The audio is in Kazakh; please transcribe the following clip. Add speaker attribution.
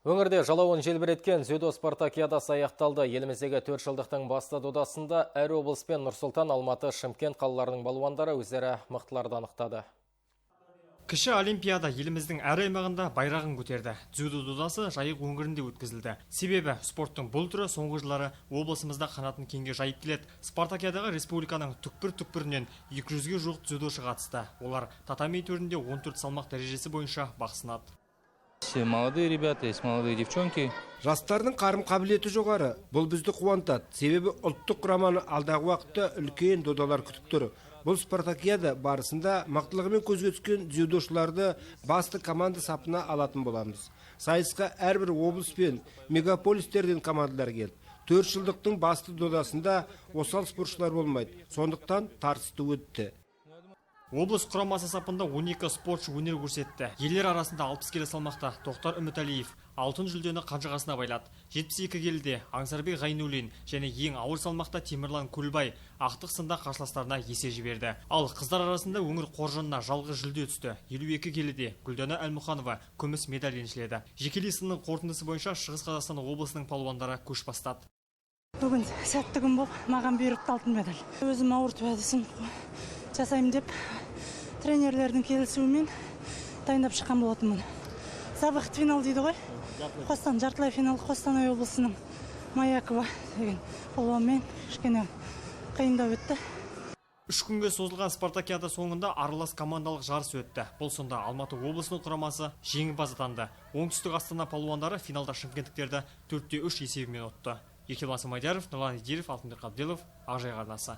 Speaker 1: Өңірде жалауын желбіреткен дзюдо спартакиадасы аяқталды. Еліміздегі 4 жылдықтың басты додасында әр облыс пен Нұр-Сұлтан, Алматы, Шымкент қалаларының балуандары өздері мықтыларды анықтады.
Speaker 2: Кіші олимпиада еліміздің әр аймағында байрағын көтерді. Дзюдо додасы Жайық өңірінде өткізілді. Себебі спорттың бұл түрі соңғы жылдары облысымызда қанатын кеңге жайып келеді. Спартакиадаға республиканың түкпір-түкпірінен 200-ге жуық дзюдошы қатысты. Олар татами төрінде 14 салмақ дәрежесі бойынша бақ сынады.
Speaker 3: Молодые ребята, есть молодые девчонки.
Speaker 4: Жастардың қарым қабілеті жоғары. Бұл бізді қуантады. Себебі ұлттық құраманы алдағы уақытта үлкен додалар күтіп тұр. Бұл спартакиада барысында мықтылығымен көзге түскен дзюдошыларды басты команда сапына алатын боламыз. Сайысқа әрбір облыс пен мегаполистерден командалар келді. 4 жылдықтың басты додасында осал спортшылар болмайды. Сондықтан тартысты өтті.
Speaker 2: Облыс құрамасы сапында 12 спортшы өнер көрсетті. Ерлер арасында 60 келі салмақта Тоқтар Үмітәлиев алтын жүлдені қанжығасына байлады. 72 келіде Аңсарбек Ғайнуллин және ең ауыр салмақта Темірлан Көлбай ақтық сында қарсыластарына есе жіберді. Ал қыздар арасында өңір қоржынына жалғыз жүлде түсті. 52 келіде Гүлдана Әлмұханова күміс медаль еншіледі. Жекелей сынның қорытындысы бойынша Шығыс Қазақстан облысының палуандары көш бастады.
Speaker 5: Бүгін сәтті күн болып, маған бұйырыпты алтын медаль. Өзім ауыртып әдісін жасаймын деп тренерлердің келісуімен дайындап шыққан болатынмын. За выход в финал дейді ғой. Қостан жартылай финал Қостанай облысының Маякова деген палуанмен кішкене қиындау өтті.
Speaker 2: 3 күнге созылған спартакиада соңында аралас командалық жарыс өтті. Бұл сында Алматы облысының құрамасы жеңімпаз атанды. Оңтүстік Астана палуандары финалда шымкенттіктерді 4-3 есебімен ұтты. Еркебұлан Самадияров, Нұрлан Идиров, Алтынбек Қабделов, Ақжайық арнасы.